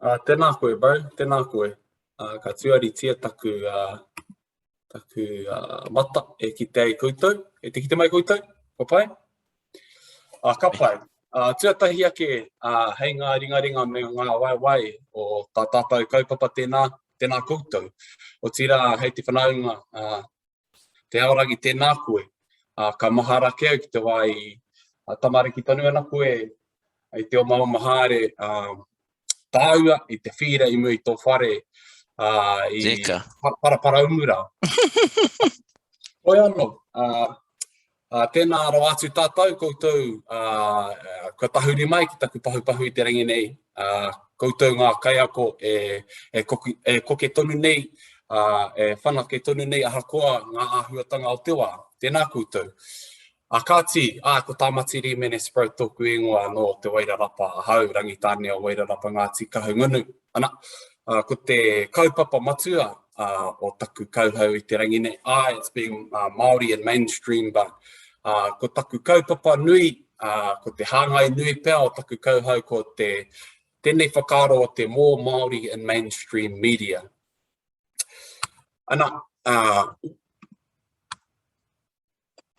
Uh, tēnā koe, bro, tēnā koe. Uh, ka tuaritia taku, uh, taku uh, mata e kite ai koutou. E te kite mai koutou? Ka pai? Uh, ka pai. Uh, tuatahi ake, uh, hei ngā ringaringa me ngā waewae o tā tātou kaupapa tēnā, tēnā koutou. Otirā, hei te whanaunga, uh, Te Aorangi, tēnā koe. Uh, ka mahara ake au ki te wā i uh, tamariki tonu ana koe i te omaoma haere uh, tāua i te whīra i mua i tō whare uh, i Teka. Paraparaumu rā. Hoi anō, uh, uh, tēnā rawa atu tātou, koutou, uh, kua tahuri mai ki taku pahupahu i te rangi nei, uh, koutou ngā kaiako e, e, koki, e koke tonu nei, uh, e whanake tonu nei ahakoa ngā āhuatanga o te wā. Tēnā koutou. A kāti, ā, ko Tāmati Rīmene Sproat tōku ingoa nō Te Wairarapa ahau, Rangitāne o Wairarapa Ngāti Kahungunu. Ana, uh, ko te kaupapa matua uh, o taku kauhau i te rangi nei, āe, it's being uh, Māori and mainstream, but uh, ko taku kaupapa nui, uh, ko te hāngai nui pea o taku kauhau ko te tēnei whakaaro o te more Māori and mainstream media. Ana, uh,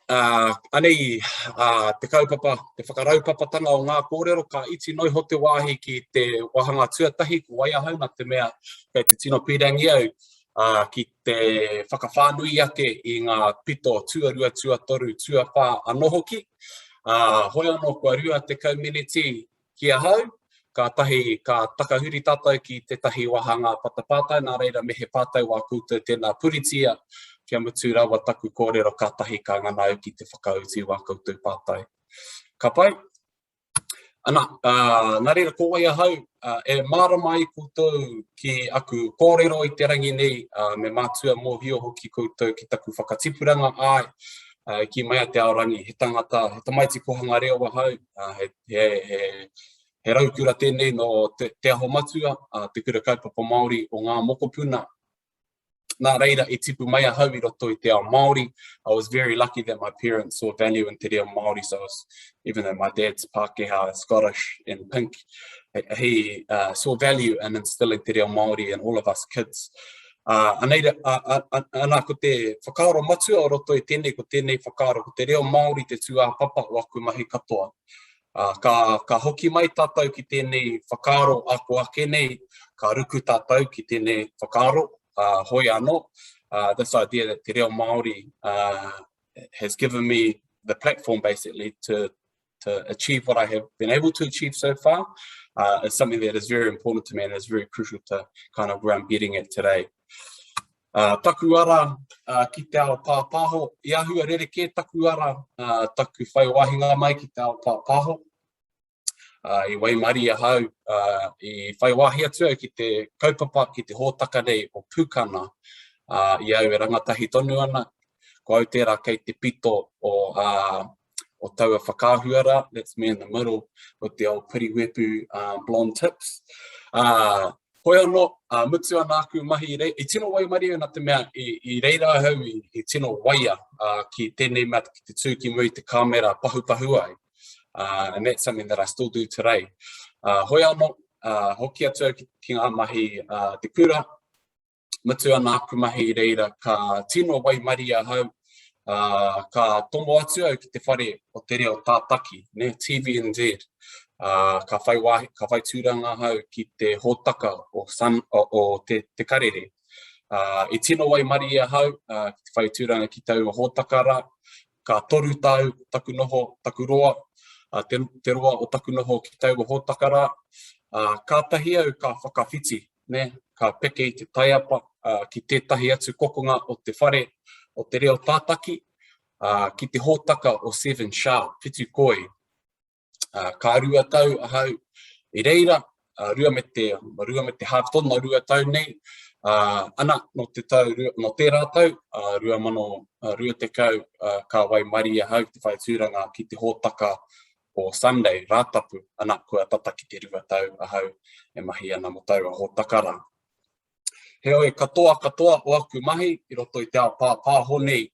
Uh, anei uh, te kaupapa, te whakaraupapatanga o ngā kōrero, ka iti noa iho te wāhi ki te wāhanga tuatahi, ko wai ahau, nā te mea kei te tino pīrangi au uh, ki te whakawhānui ake i ngā pito tuarua, tuatoru, tuawhā anō hoki. Uh, hoi anō kua 20 meneti ki ahau, kātahi ka takahuri tātou ki tētahi wāhanga patapātai, nā reira me he pātai wā koutou tēnā puritia, kia mutu rawa taku kōrero kātahi ka ngana au ki te whakautu i wā koutou pātai. Ka pai? Ana, uh, nā reira ko wai ahau, uh, e mārama ai koutou ki aku kōrero i te rangi nei, uh, me mātua mōhio hoki koutou ki taku whakatipuranga, āe, uh, kī mai a Te Aorangi, he tangata, he tamaiti kohanga reo ahau, uh, he he, he, he raukura tēnei nō te, te Aho Matua, uh, te kura kaupapa Māori o ngā mokopuna. Nā reira, i tipu mai ahau i roto i te ao Māori. I was very lucky that my parents saw value in te reo Māori, so I was, even though my dad's Pākehā, Scottish and pink, he uh, saw value in instilling te reo Māori in all of us kids. Uh, anei, uh, uh, uh, ana ko te whakaaro matua o roto i tēnei, ko tēnei whakaaro, ko te reo Māori te tūāpapa o aku mahi katoa. Uh, ka, ka hoki mai tātou ki tēnei whakaaro ako ake nei, ka ruku tātou ki tēnei whakaaro, uh, hoi anō, uh, this idea that te reo Māori uh, has given me the platform basically to, to achieve what I have been able to achieve so far uh, is something that is very important to me and is very crucial to kind of where I'm getting at today. Uh, taku ara uh, ki te ao pāpāho, i ahua rerekē taku ara, uh, taku whai wāhinga mai ki te ao pāpāho. Uh, i waimarie ahau, uh, i whai wāhi atu au ki te kaupapa, ki te hōtaka nei o Pūkana, uh, i au e rangatahi tonu ana, ko au tērā kei te pito o, uh, o taua whakaahua rā, that's me in the middle with the old piriwepu uh, blonde tips. Uh, hoi anō, uh, mutu ana aku mahi, i, i tino waimarie nā te mea i, i reira ahau i, i tino waia uh, ki tēnei mea ki te tū ki mua i te kāmera pahupahu ai. Uh, and that's something that I still do today. Uh, hoi anō, uh, hoki atu au ki, ki ngā mahi uh, te kura, mutu ana aku mahi i reira, ka tino waimarie ahau, ā, ka tomo atu au ki te whare o te reo tātaki, ne, TVNZ, ā, ka whai wāhi, ka whai tūranga ahau ki te hōtaka o, Sun, o, o te, te Karere. Ā, i tino waimarie ahau ā, ki te whai tūranga ki taua hōtaka rā, ka toru tau taku noho, taku roa, ā, te, te roa o taku noho ki taua hōtaka rā, ā, kātahi au ka whakawhiti nē, ka peke i te taiapa uh, ki tētahi atu kokonga o te whare o te reo tātaki, uh, ki te hōtaka o Seven Sharp, Whitu Koi. Uh, ka rua tau ahau i reira, uh, rua me te, rua me te half tona rua tau nei, uh, ana, no te tau, no tērā tau, uh, 2020, uh, ka waimarie ahau te whai tūranga ki te hōtaka o Sunday, Rātapu, ana, kua tata ki te 2 tau ahau e mahi ana mō taua hōtaka rā. Heoi, katoa katoa o aku mahi i roto i te ao pāpāho nei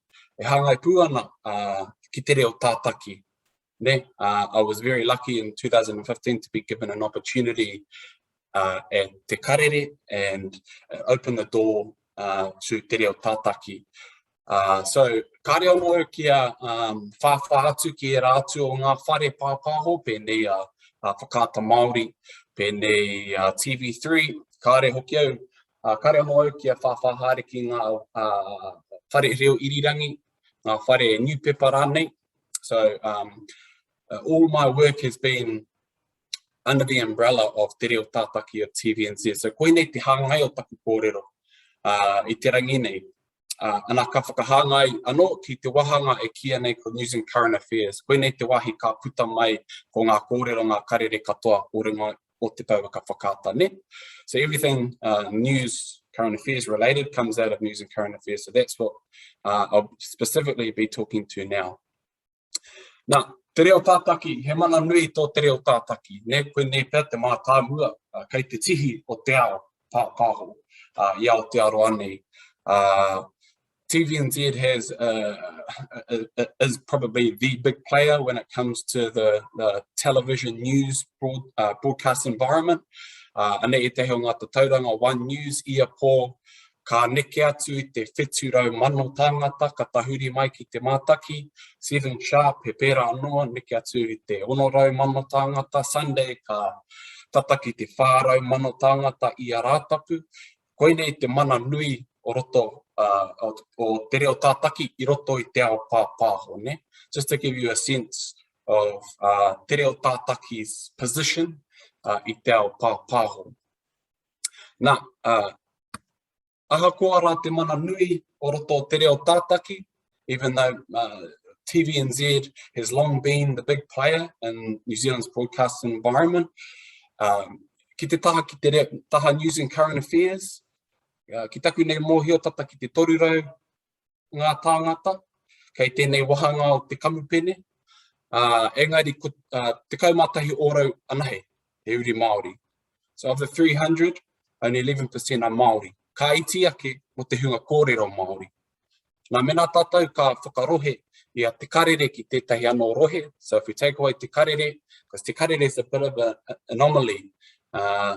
e hāngai pū ana uh, ki te reo tātaki. Ne? Uh, I was very lucky in 2015 to be given an opportunity. uh, at Te Karere and open the door uh, to Te Reo Tātaki. Uh, so, kāre anō au kia um, whāwhā atu ki ērā atu o ngā whare pāpāho, pēnei a, a Whakaata Māori, pēnei a TV3, kāre hoki au, uh, kāre anō au kia whāwhā haere ki ngā uh, whare reo irirangi, ngā whare niupepa rānei. So, um, uh, all my work has been under the umbrella of Te Reo Tātaki of TVNZ. So koinei te hāngai o taku kōrero uh, i te rangi nei. Uh, ana ka whakahāngai anō ki te wāhanga e kīia nei ko News and Current Affairs. Koinei te wāhi ka puta mai ko ngā kōrero, ngā karere katoa o runga o te pouaka whakaata, ne? So everything uh, news, current affairs related comes out of News and Current Affairs. So that's what uh, I'll specifically be talking to now. Nā, te reo tātaki, he mana nui tō te reo tātaki, nē, koinei pea te mātāmua kei te tihi o te ao pāpāho i Aotearoa nei. TVNZ has, uh, is probably the big player when it comes to the, the television news broad, uh, broadcast environment. Uh, anei ētahi o ngā tatauranga One News ia pō, Ka neke atu i te 700,000 tāngata ka tahuri mai ki te mātaki, Seven Sharp, he pērā anō, neke atu i te 600,000 tāngata, Sunday ka tata ki te 400,000 tāngata ia Rātapu. Koinei te mana nui o roto uh, o, o te reo tātaki i roto i te ao pāpāho, ne? Just to give you a sense of uh, te reo tātaki's position uh, i te ao pāpāho. Nā, uh, ahakoa rā te mana nui o roto o te reo tātaki, even though uh, TVNZ has long been the big player in New Zealand's broadcasting environment, um, ki te taha ki te reo, taha News and Current Affairs, uh, ki taku nei mōhio tata ki te 300 ngā tāngata kei tēnei wāhanga o te kamupene, uh, engari ko uh, 11 ōrau anahe he uri Māori. So of the 300, only 11% are Māori. Ka iti ake mō te hunga kōrero Māori. Nā, mēnā tātou ka whakarohe i a Te Karere ki tētahi anō rohe, so if we take away Te Karere, because Te Karere is a bit of an anomaly, uh,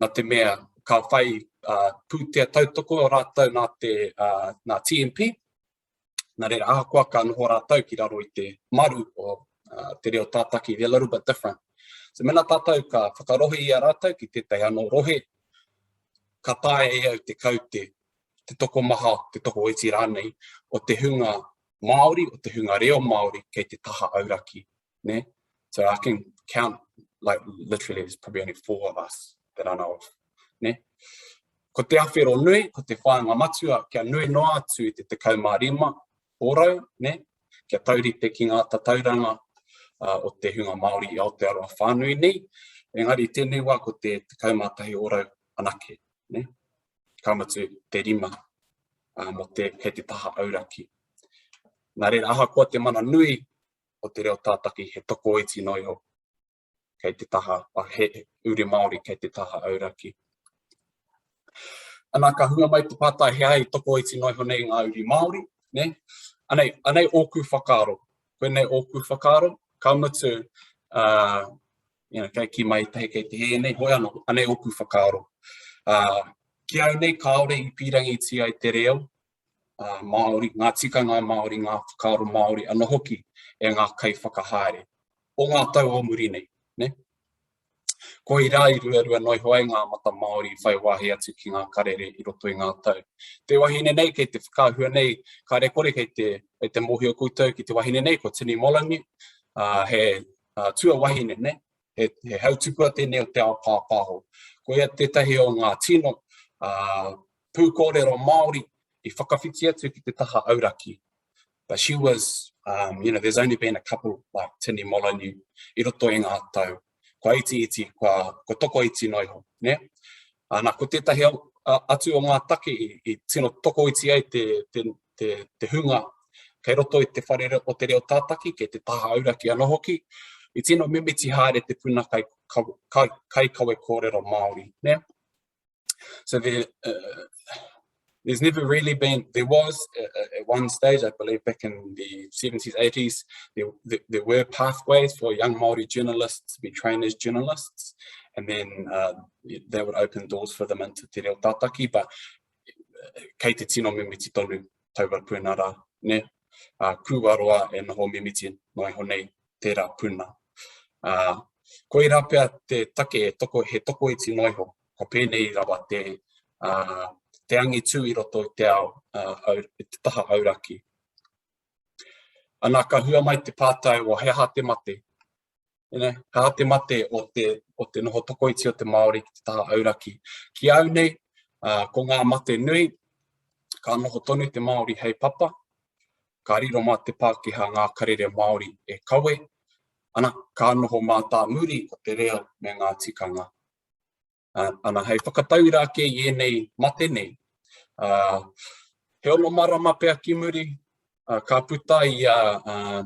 nā te mea ka whai uh, pūtea tautoko rātou nā, te, uh, nā TMP, nā reira ahakoa ka noho rātou ki raro i te maru o uh, te reo tātaki, they're a little bit different. So mena tātou ka whakarohe i a rātou ki tētahi anō rohe, ka taea e au te kaute, te tokomaha, te tokoiti rānei, o te hunga Māori, o te hunga reo Māori kei te taha auraki. Ne? So I can count, like literally there's probably only four of us that I know of. Ne? Ko te awhero nui, ko te whāinga matua, kia nui noa atu i te 15 ōrau, ne? kia taurite ki ngā tatauranga uh, o te hunga Māori i Aotearoa whānui nei, engari i tēnei wā ko te 11 ōrau anake. Ne? Ka mutu te rima uh, mō te, kei te taha auraki. Nā reira, ahakoa te mana nui o te reo tātaki he tokoiti noa iho kei te taha, he uri Māori kei te taha auraki. Ana, ka hua mai te pātai he aha i tokoiti noa iho nei ngā uri Māori, ne? Anei, anei ōku whakaaro, koinei ōku whakaaro, ka mutu, uh, you know, kei kī mai tahi kei te hē nei, hoi anō, anei ōku whakaaro. Uh, ki au nei, kāore i pīrangitia i te reo, uh, Māori, ngā tikanga Māori, ngā whakaaro Māori anō hoki e ngā kaiwhakahaere o ngā tau o muri nei. Ne? Koirā i ruarua noa iho ai ngā mata Māori i whai wāhi atu ki ngā karere i roto i ngā tau. Te wahine nei kei te whakaahua nei, kāre kore kei te, kei te mōhio koutou ki te wahine nei, ko Tini Molyneux, uh, he uh, tuawahine, ne? he, he hautupua tēnei o te ao pāpāho. Koia tētahi o ngā tino uh, pūkōrero Māori i whakawhiti atu ki te taha auraki. But she was, um, you know, there's only been a couple like Tini Molyneux i roto i ngā tau. Kua iti iti, kua, kua tokoiti noa iho, ne? Ana, ko tētahi atu o ngā take i, i tino tokoiti ai te, te, te, te hunga kei roto i te whare o te reo tātaki, kei te taha auraki anō hoki, i tino mimiti haere te puna kai, kai, kai kawe kōrero Māori. Ne? So there, uh, there's never really been, there was uh, at one stage, I believe back in the 70s, 80s, there, there, there were pathways for young Māori journalists to be trained as journalists. And then uh, that would open doors for them into te reo tātaki, but kei te tino mimiti tonu taua puna rā, ne? Uh, kūaroa e noho mimiti noa iho nei tērā puna. Uh, koirā pea te take e toko, he tokoiti noa iho, ka pēnei rawa te, uh, te angitu i roto i te ao, uh, au, i te taha auraki. Ana, ka hua mai te pātai, o he aha te mate? You know, he aha te mate o te, o te noho tokoiti o te Māori ki te taha auraki? Ki au nei, uh, ko ngā mate nui, ka noho tonu te Māori hei papa, ka riro mā te Pākehā ngā karere Māori e kawe, ana, ka noho mātāmuri ko te reo me ngā tikanga. Ana, hei whakatauira ake i ēnei mate nei. Uh, he ono marama pea ki muri, uh, ka puta i a uh,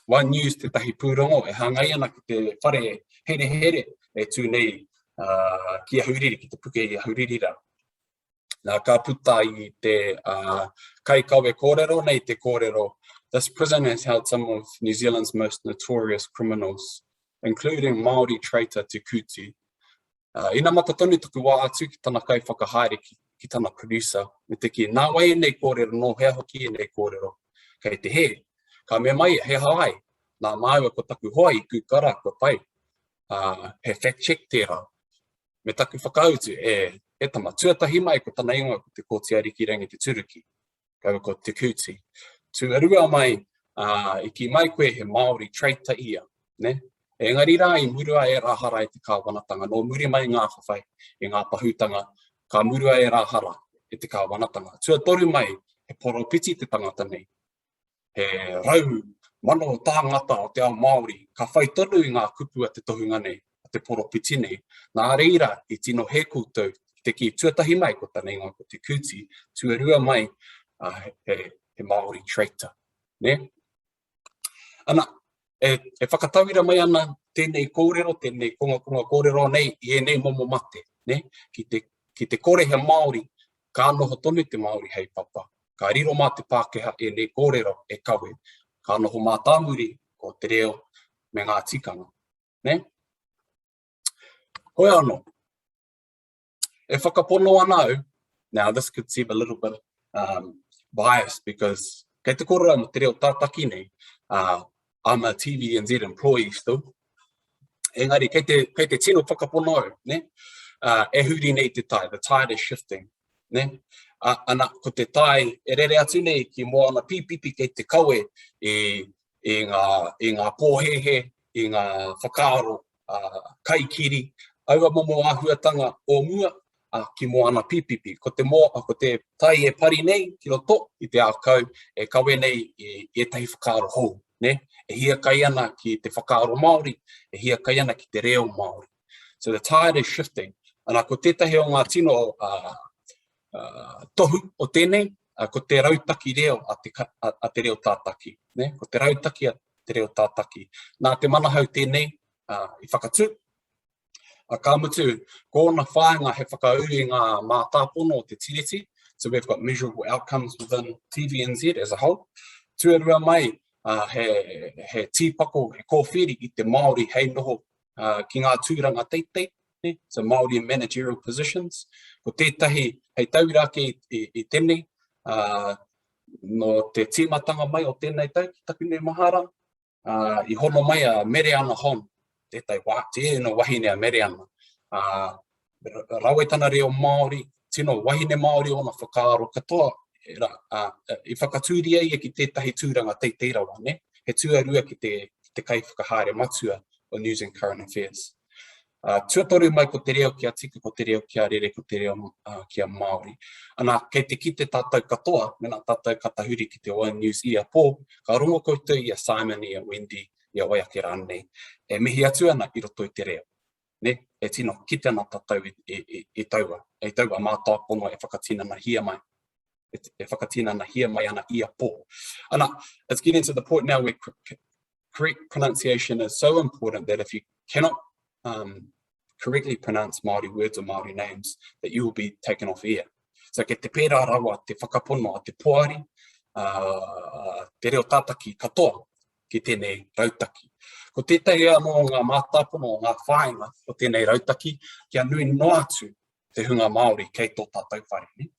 One News tētahi pūrongo e hāngai ana ki te whare herehere e tū nei uh, ki Ahuriri, ki te puke i Ahuriri rā. Nā, ka puta i te uh, kaikawe kōrero nei te kōrero, This prison has held some of New Zealand's most notorious criminals, including Māori traitor Te Kooti. Uh, inamata tonu taku wā atu ki tana kaiwhakahaere, ki, ki tana producer, me te kī, nā wai ēnei kōrero, nō hea hoki ēnei kōrero? Kei te hē. Ka mea mai, he aha ai? Nā māua ko taku hoa i kūkara, kua pai. Uh, he fact check tērā. Me taku whakautu, e, e tama, tuatahi mai ko tana ingoa ko Te Kooti Arikirangi Te Turuki, kaua ko Te Kooti. Tuarua mai, ā, i kī mai koe he Māori traitor ia, ne? Engari rā i murua e Rāhara e te kāwanatanga, nō muri mai ngā whawhai, i ngā pahūtanga, ka murua e Rāhara e te kāwanatanga. Tuatoru mai, he poropiti te tangata nei, he 100,000 tāngata o te ao Māori ka whai tonu i ngā kupu a te tohunga nei, a te poropiti nei. Nā reira i tino hē koutou ki te kī tuatahi mai ko tana ingoa ko Te Kooti, tuarua mai uh, he, he Māori traitor. Ne? Ana, e, e whakatauira mai ana tēnei kōrero, tēnei kongakonga kōrero nei i ēnei momo mate, ne? Ki te, ki te kore he Māori, ka noho tonu te Māori hei papa. Ka riro mā te Pākehā ēnei kōrero e kawe. Ka noho mātāmuri ko te reo me ngā tikanga. Ne? Hoi anō, e whakapono ana au, now this could seem a little bit um, biased because kei te kōrero mō te reo tātaki nei, uh, I'm a TVNZ employee still, engari kei te, kei te tino whakapono au, ne? Uh, e huri nei te tai, the tide is shifting. Ne? Uh, ana, ko te tai e rere atu nei ki Moana Pīpipi kei te kawe i, i, ngā, i ngā pōhēhē, i ngā whakaaro uh, kaikiri, aua momo āhuatanga o mua uh, ki Moana Pīpipi. Ko te, mo, ko te tai e pari nei ki roto i te ākau e kawe nei i, i ētahi whakaaro hou. Ne? E hiakai ana ki te whakaaro Māori, e hiakai ana ki te reo Māori. So the tide is shifting. Ana, ko tētahi o ngā tino uh, uh, tohu o tēnei, uh, ko te rautaki reo a te, a, a te reo tātaki. Ne? Ko te rautaki a te reo tātaki. Nā te manahau tēnei uh, i whakatū, uh, ka mutu, ko ōna whāinga he whakaū i ngā mātāpono o te tiriti, so we've got measurable outcomes within TVNZ as a whole. Tuarua mai, uh, he, he tīpako, he kōwhiri i te Māori hei noho uh, ki ngā tūranga teitei, ne? so Māori in managerial positions. Ko tētahi, hei tauira ake i, i, i tēnei, uh, no te tīmatanga mai o tēnei tau, ki taku nei mahara, uh, i hono mai a Mereana Hon, tētahi wā, tēno wahine a Mereana. Uh, rawe tana reo Māori, tino wahine Māori ōna whakaaro katoa, e ra, uh, i whakatūria ia ki tētahi tūranga teitei rawa, ne? He tuarua ki te, ki te kaiwhakahaere matua o News and Current Affairs. Uh, tuatoru mai ko te reo kia tika, ko te reo kia rere, ko te reo uh, kia Māori. Ana, kei te kite tātou katoa, mena tātou ka tahuri ki te One News ia pō, ka rongo koutou i a Simon, i a Wendy, i a wai ake rānei, e mihi atu ana i roto i te reo. Ne? E tino kite ana tātou i, i, i, i taua, i taua mātāpono e whakatinanahia mai e, e whakatinanahia mai ana ia pō. Ana, it's getting to the point now where correct pronunciation is so important that if you cannot um, correctly pronounce Māori words or Māori names, that you will be taken off air. So kei te pērā rawa te whakapono a te poari, uh, te reo tātaki katoa ki tēnei rautaki. Ko tētahi anō o ngā mātāpono o ngā whāinga o tēnei rautaki, kia nui noa atu te hunga Māori kei tō tātou whare. Ne?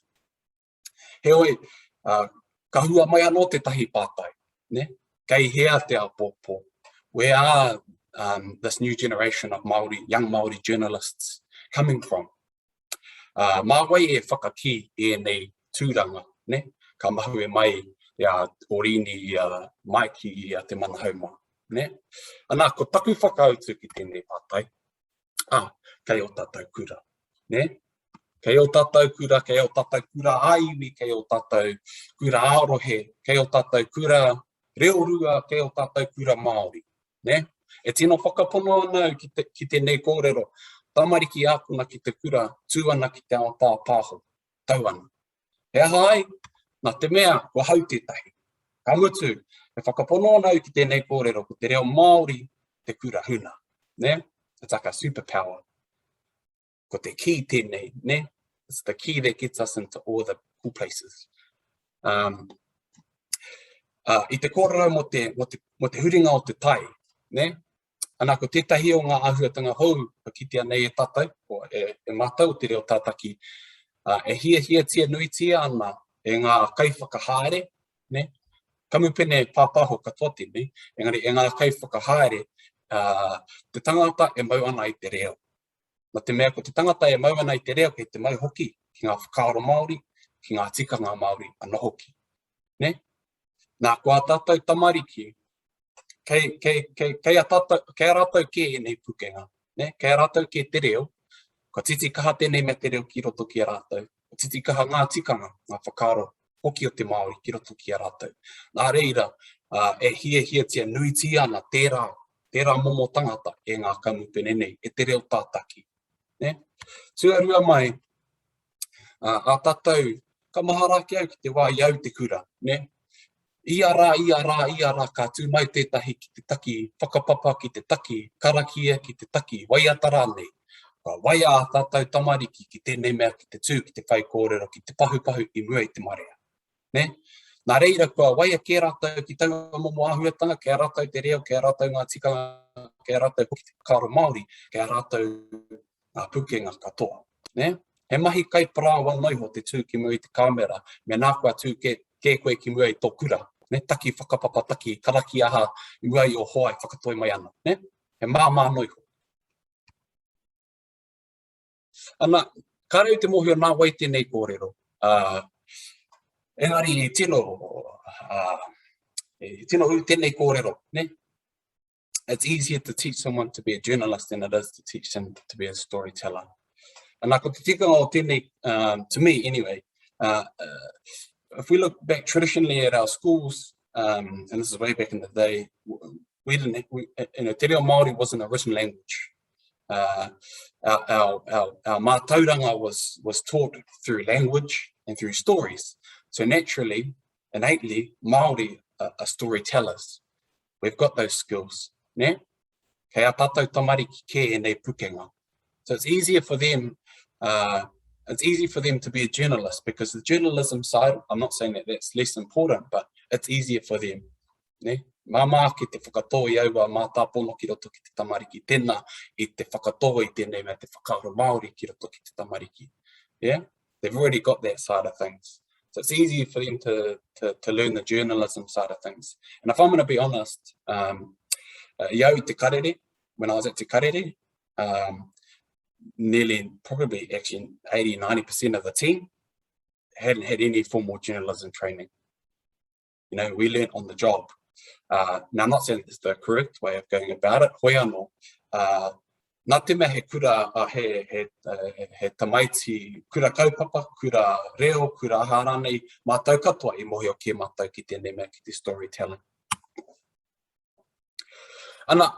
Heoi, uh, ka hua mai anō tētahi pātai, ne? Kei hea te āpōpō? Where are um, this new generation of Māori, young Māori journalists coming from? Uh, mā wai e whakakī i ēnei tūranga, ne? Ka mahue mai i a Orini, i a Maiki, i a Te Manahau mā, ne? Anā, ko taku whakautu ki tēnei pātai, ah, kei o tātou kura, ne? Kei o tātou kura, kei o tātou kura ā-iwi, kei o tātou kura ā-rohe, kei o tātou kura reorua, kei o tātou kura Māori. Ne? E tino whakapono ana au ki, te, ki tēnei kōrero, tamariki ākona ki te kura, tū ana ki te ao pāpāho, tau ana. He aha ai? Nā te mea, kua hau tētahi. Ka mutu, e whakapono ana au ki tēnei kōrero, ko te reo Māori te kura huna. Ne? It's like a superpower. Ko te key tēnei, ne? It's the key that gets us into all the cool places. Um, uh, I te kōrero mō te, mō te, mō te huringa o te tai, ne? Ana, ko tētahi o ngā āhuatanga hou ka kitea nei e tātou, o, e, e mātou o te reo tātaki, uh, e hiahiatia nuitia ana e ngā kaiwhakahaere, ne? Kamupene pāpāho katoa tēnei, engari e ngā kaiwhakahaere, uh, te tangata e mau ana i te reo. Nā te mea ko te tangata e mau ana i te reo kei te mau hoki ki ngā whakaaro Māori, ki ngā tikanga Māori anō hoki. Ne? Nā, ko ā tātou tamariki, kei, kei, kei, kei, a tātou, kei a rātou kē ēnei pukenga, ne? kei a rātou kē te reo, ka titi kaha tēnei mea te reo ki roto ki a rātou, ka titi kaha ngā tikanga, ngā whakaaro hoki o te Māori ki roto ki a rātou. Nā reira, uh, e hiahiatia nuitia ana tērā, tērā momo tangata e ngā kamupene nei, e te reo tātaki. Ne? Tuarua mai, uh, a tātou, ka mahara ake au ki te wā i au te kura, ne? Ia rā, ia rā, ia rā, ka tū mai tētahi ki te taki whakapapa, ki te taki karakia, ki te taki waiata rānei. Ka waia ā tātou tamariki ki tēnei mea, ki te tū, ki te whaikōrero, ki te pahupahu i mua i te marea. Ne? Nā reira, kua waia kē rātou ki taua momo āhuatanga, kei a rātou te reo, kei a rātou ngā tikanga, kei a rātou hoki te whakaaro Māori, kei a rātou ngā pukenga katoa. Ne? He mahi kai parāoa noa iho te tū ki mua i te kāmera, mēnā kua tū kē, kē koe ki mua i tō kura, ne? Taki whakapapa, taki karakia aha i mua i ō hoa e whakatoi mai ana. Ne? He māmā noa iho. Ana, kāre au te mōhio nā wai tēnei kōrero. Uh, engari i tino, uh, i tino ū tēnei kōrero, ne? It's easier to teach someone to be a journalist than it is to teach them to be a storyteller. Ana, ko te tikanga o tēnei, um, to me anyway, uh, uh, if we look back traditionally at our schools, um, and this is way back in the day, we didn't, we, you know, te reo Māori wasn't a written language. Uh, our, our, our, our mātauranga was, was taught through language and through stories. So naturally, innately, Māori are, are storytellers. We've got those skills, ne? Kei a tātou tamariki kē ēnei pukenga. So it's easier for them, uh, it's easy for them to be a journalist because the journalism side, I'm not saying that that's less important, but it's easier for them. Ne? Māmā ake te whakatō i aua mātāpono ki roto ki te tamariki, tēnā i te whakatō i tēnei mea te whakaaro Māori ki roto ki te tamariki. Yeah? They've already got that side of things. So it's easy for them to, to, to learn the journalism side of things. And if I'm going to be honest, um, uh, i au i Te Karere, when I was at Te Karere, um, nearly probably actually 80, 90% of the team hadn't had any formal journalism training. You know, we learnt on the job. Uh, now, I'm not saying it's the correct way of going about it, hoi anō, uh, nā te mea he kura, uh, he, he, uh, he tamaiti kura kaupapa, kura reo, kura aha rānei, mātou katoa i mōhio kē mātou ki tēnei mea, ki te storytelling. Ana,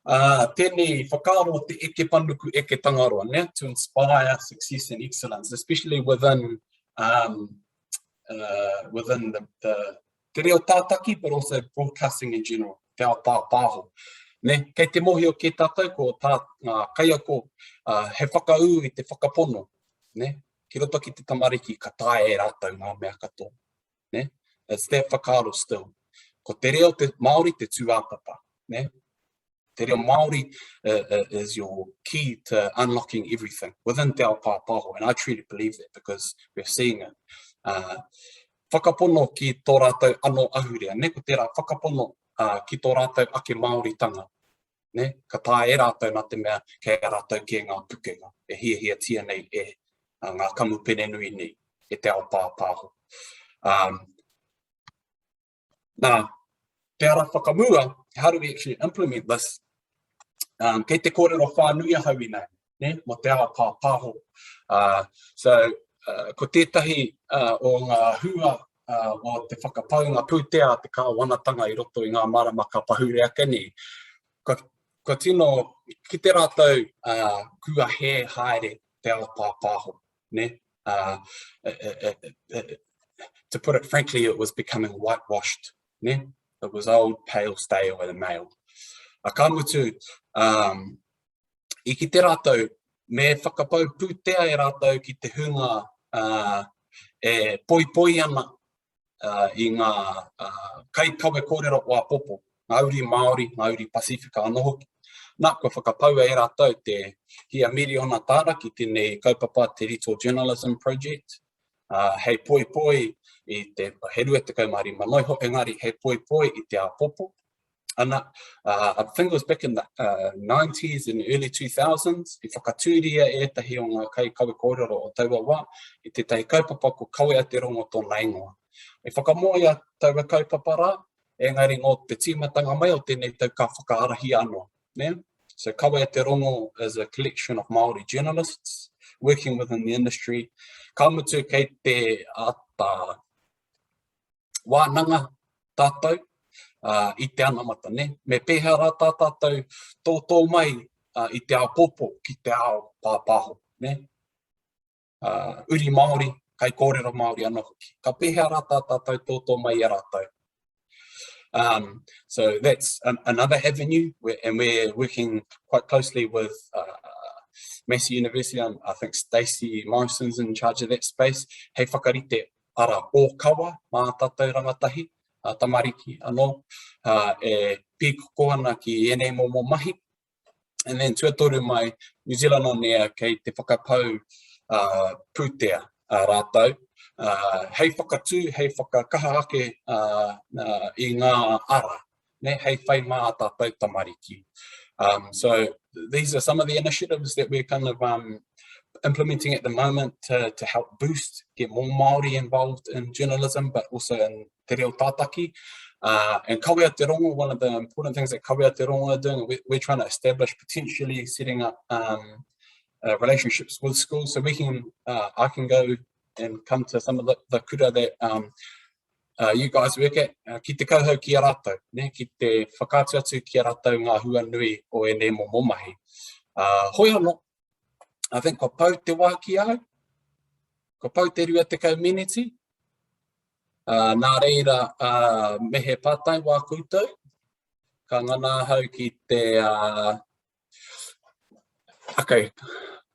uh, tēnei whakaaro te eke panuku, eke tangaroa, ne? to inspire success and excellence, especially within, um, uh, within the, the, te reo tātaki, but also broadcasting in general, te ao pāpāho. Ne? Kei te mōhio kē tātou ko tā ngā kaiako uh, he whakaū i te whakapono, ne? ki roto ki te tamariki ka taea e rātou ngā mea katoa. Ne? It's that whakaaro still. Ko te reo te Māori te tūāpapa. Ne? Te reo Māori uh, uh, is your key to unlocking everything within te ao pāpāho, and I truly believe that because we're seeing it. Uh, whakapono ki tō rātou anō ahurea, ne? Ko tērā whakapono uh, ki tō rātou ake Māoritanga, ne? Ka taea e rātou nā te mea kei a rātou kē ngā pukenga e hiahiatia nei e uh, ngā kamupene nui nei e te ao pāpāho. Um, Nā, te ara whakamua, how do we actually implement this? Um, kei te kōrero whānui ahau inā, ne, mō te ao pāpāho. Uh, so, uh, ko tētahi uh, o ngā hua uh, o te whakapaunga pūtea a te kāwanatanga i roto i ngā marama ka pahure ake nei, kua, kua tino kite rātou uh, kua hē haere te ao pāpāho. Ne? Uh, uh, uh, to put it frankly, it was becoming whitewashed. Ne? It was old, pale, stale, and male. A ka mutu, um, i ki te rātou, me whakapau pūtea e rātou ki te hunga uh, e poipoi ana uh, i ngā uh, kaikawe kōrero o apopo, ngā uri Māori, ngā uri Pasifika anō hoki. Nā, kua whakapaua e rātou te hia miriona tāra ki tēnei kaupapa Te Rito Journalism Project, uh, hei poipoi i te, he 25 noiho, engari hei poipoi i te apopo, Ana, uh, I think it was back in the uh, 90s and early 2000s, i whakatūria ētahi o ngā kaikawe kōrero o taua wā, i tētahi kaupapa ko Kawea Te Rongo tōna ingoa. I whakamoea taua kaupapa rā, engari ngō te tīmatanga mai o tēnei tau ka whakaarahia anō. Ne? So Kawea Te Rongo is a collection of Māori journalists working within the industry. Ka mutu kei te ata wānanga tātou uh, i te anamata, ne? Me pēhea rā tā tātou tōtō mai uh, i te ao pōpō ki te ao pāpāho, ne? Uh, uri Māori, kai kōrero Māori anō hoki. Ka pēhea rā tā tātou tōtō mai i a rātou. Um, so that's an, another avenue, where, and we're working quite closely with uh, Massey University. Um, I think Stacey Morrison's in charge of that space. Hei whakarite ara ōkawa mā tātou rangatahi, a tamariki anō, e pīkoko ana ki ēnei momo mahi. And then tuatoru mai, New Zealand on Air kei te whakapau uh, pūtea uh, rātou, uh, hei whakatū, hei whakakaha ake uh, uh, i ngā ara, ne, hei whai mā tātou tamariki. Um, so these are some of the initiatives that we're kind of um, implementing at the moment to, to help boost, get more Māori involved in journalism, but also in te reo tātaki. Uh, and Kawea Te Rongo, one of the important things that Kawea Te Rongo are doing, we, we're trying to establish potentially setting up um, uh, relationships with schools so we can, uh, I can go and come to some of the, the kura that um, uh, you guys work at, uh, ki te kauhau ki a rātou, ne? ki te whakaatu atu ki a rātou ngā hua nui o ēnei momo mahi. Uh, hoi anō, I think kua pau te wā ki ahau, kua pau te 20 miniti, uh, nā reira, uh, me he pātai wā koutou, ka ngana ahau ki te uh, Okay,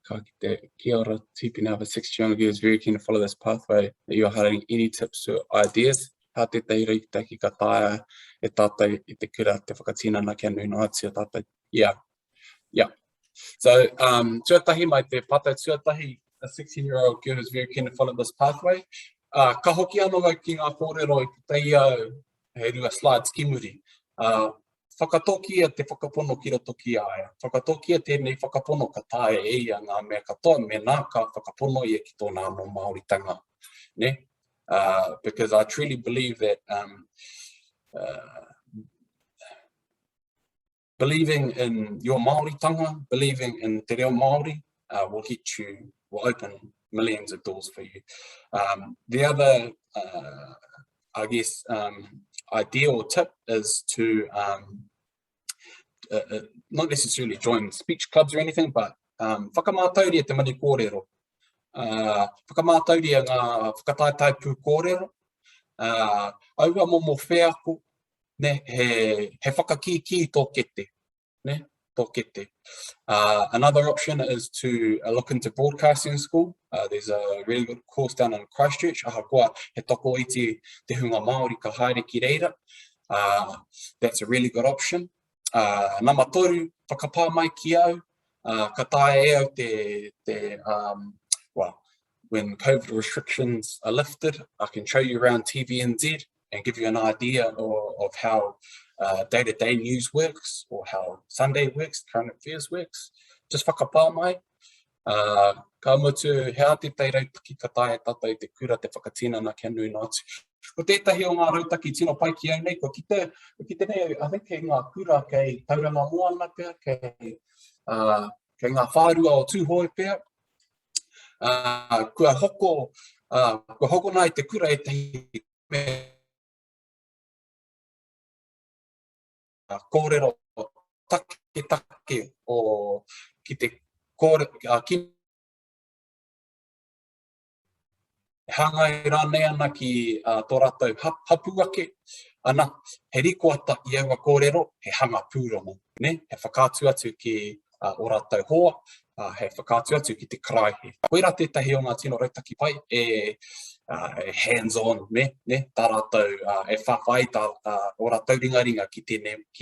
ka kite. Kia ora, Tipina, the 60 young of you is very keen to follow this pathway. That you are hiring any tips or ideas? Hā tētahi rautaki ka taea e tātou i te kura te whakatinana kia nui noa atu a tātou. Yeah, yeah. So, um, tuatahi mai te pātai tuatahi, a 16-year-old girl is very keen to follow this pathway. Uh, ka hoki anō au ki ngā kōrero i puta i au he rua slides ki muri. Uh, Whakatōkia te whakapono ki roto ki a ia. Whakatōkia tēnei whakapono ka taea e ia ngā mea katoa mēnā ka whakapono ia ki tōna anō Māoritanga. Ne? Uh, because I truly believe that um, uh, believing in your Māoritanga, believing in te reo Māori, uh, will get you, will open millions of doors for you. Um, the other, uh, I guess, um, idea or tip is to um, uh, uh, not necessarily join speech clubs or anything, but um, whakamātauria te mani kōrero. Uh, whakamātauria ngā whakataetae pū kōrero. Uh, aua momo wheako, ne, he, he whakakīkī tō kete. ne, tō kete. Uh, another option is to uh, look into broadcasting school. Uh, there's a really good course down in Christchurch, ahakoa he tokoiti te hunga Māori ka haere ki reira. Uh, that's a really good option. Uh, nama toru, whakapā mai ki au, uh, ka taea e au te, te um, well, when COVID restrictions are lifted, I can show you around TVNZ and give you an idea of, of how uh, day-to-day -day news works or how Sunday works, current affairs works. Just whakapā mai. Uh, ka mutu, he aha tētahi rautaki ka taea e tātou i te kura te whakatinana kia nui noa atu. Ko tētahi o ngā rautaki tino pai ki au nei, kua kite, kua kite nei au, I think kei ngā kura kei Tauranga Moana pea, kei, uh, kei ngā whārua o Tūhoe pea, uh, kua hoko, uh, kua hokona e te kura ētahi me kōrero taketake o ki te kōre, uh, ki hāngai rānei ana ki uh, tō rātou hapū ake, ana, he rikoata i aua kōrero, he hanga pūrongo, ne? he whakaatu atu ki uh, o rātou hoa, uh, he whakaatu atu ki te karaehe. Koirā tētahi o ngā tino rautaki pai e, uh, e hands-on, ne? Ne? Tā rātou uh, e whawhai tā, uh, o rātou ringaringa ki tēnei, ki.